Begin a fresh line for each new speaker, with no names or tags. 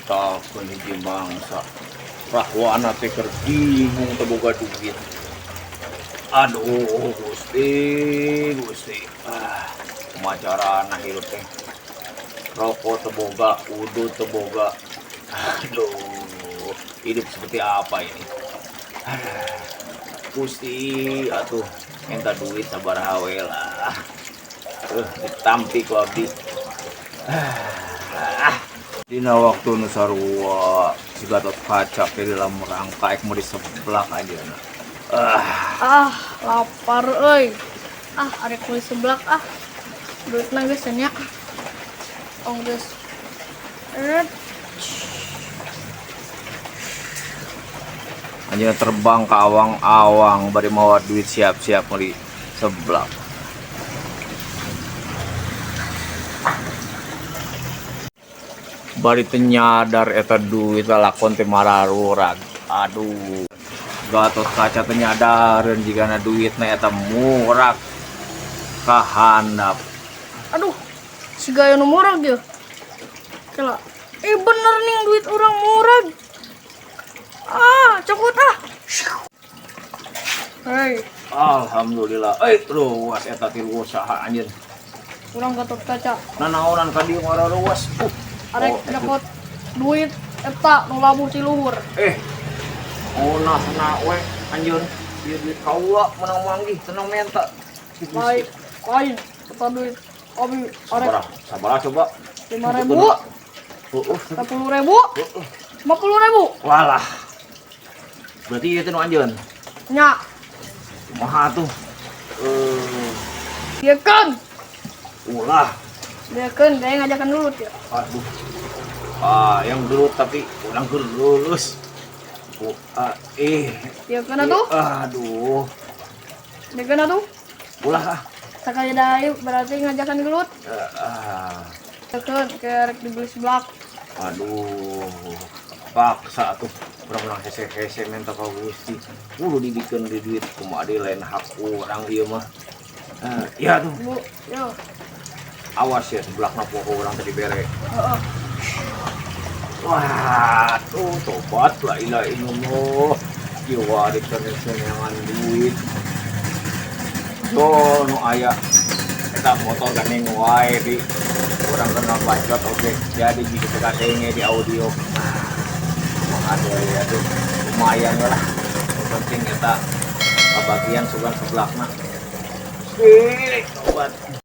Nyaritakeun hiji mangsa. Rahwana teh keur bingung teu boga duit. Aduh, Gusti, Gusti. Ah, kumaha carana hirup teh? Rokok teu boga, udut teu boga. Aduh, hidup seperti apa ini? Aduh, Gusti, atuh minta duit sabaraha we lah. Ditampi ku abdi. Ah. Dina waktu nu sarua si Gatot Kaca ke dalam rangka ek mau diseblak aja. Ah,
Ah, lapar euy. Ah, arek meuli seblak ah. Duitna geus nya. Oh, geus. Eh,
anjeunna terbang ke awang-awang bari mawa duit siap-siap mau diseblak. Bari teu nyadar eta duit lalakon teh mararurag. Aduh. Gatot Kaca teu nyadareun jigana duitna eta murag ka handap.
Aduh, si gaya nu murag dia. Kela. Eh, bener nih duit orang murag. Ah, cokot ah. Hei,
Alhamdulillah. Eh, luas eta ti usaha anjeun.
Urang Gatot Kaca.
Nanaonan ka dieu ngararuas.
Arek
Oh,
nyokot duit eta nu labuh ti luhur.
Eh, na we anjeun. Ieu duit kaula menang manggih tenang menta.
Lain, lain, eta duit abi arek
Sabaraha, sabaraha coba?
5.000,
Heeh.
10.000, 50.000.
Walah. Berarti ieu teh nu anjeun.
Nya,
Kumaha tuh? Eh,
ieu kan.
Ulah.
Dia kan, kayak ngajakan dulu ya.
Aduh. Ah, yang gelut tapi urang keur lulus. Oh, ah, eh.
Dia kan tuh,
Aduh.
Dia kan tuh.
Ulah ah.
Sekali dai berarti ngajakan gelut.
Eh, ah.
Dia kan kayak rek dibeli seblak.
Aduh. Paksa tuh. Urang-urang hese-hese minta ka Gusti. Kudu dibikeun di duit kumaha deui lain hak urang ieu mah. Eh, ya tuh.
Bu, yo.
Awas ya sebelahna poho urang tadi bere.
Heeh.
Wah, tuh tobat la ilaha illallah. Jiwa dikeun duit. So, nu aya eta motor gandeng wae di urang kena bacot oke. Jadi jika teu kadenge di audio. Ah, kumaha deui atuh. Lumayan lah. Yang penting eta kabagian sugan sebelahna. Ih, tobat.